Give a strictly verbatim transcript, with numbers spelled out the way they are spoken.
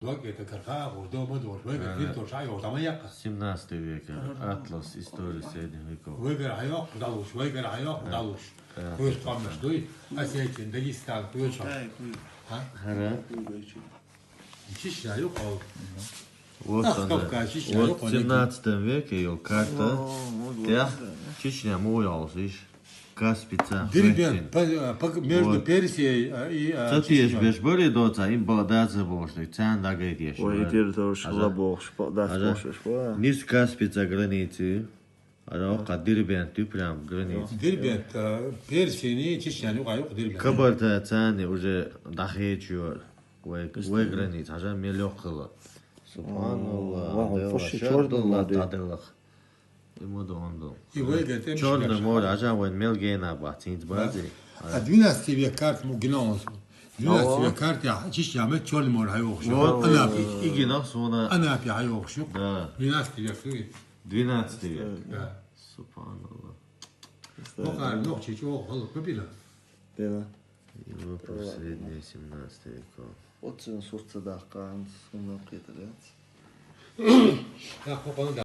Вайгара карха, гӀурдо ма дора, вайгара виртуша йола дама яккха. Семнадцатый век, атлас истории средних веков. Вайгара хьайоах далуш, вайгара хьайоах далуш. Кхойтта къамаш дуй, Осетия, Дагестан, кхойтта. ХӀара. Чечня юкъа. Вот она. Кавказ, Чечня юкъа. Вот в семнадцатом веке йола карта. Чечня мугӀ йолаш я. Каспица. Дербент, между Персией и Чечнёй. Ца тешаш беш бари доца, им бала даца болаш, цан дагайтеш. Ой, итер тоже шла болаш, дац болаш, ба. Низ Каспица границы. Ара, ка Дербент, ты прям граница. Дербент, Персияни Чечняни юкъа Дербент. Кабарта цани уже дахечу вай, вай граница, хьажа мел йоккхала. Субханаллах, Аллах, Аллах, Аллах. Има да онда. И вай гетем Чёрное море, хьажа вайн мел гена ба, цинц бази. А двенадцатый век карта му гина он. Двенадцатый век карта, Чечня мет Чёрное море хьайоахаш. Вот. Анапи. И гина сона. Анапи хьайоахаш. Да. Двенадцатый век, ты. Двенадцатый век. Да. Субханаллах. Покар нох чечо хол купила. Дена. Европа средняя, семнадцатый век. Вот сын сурца да кан, сына киталец. Так, покон да.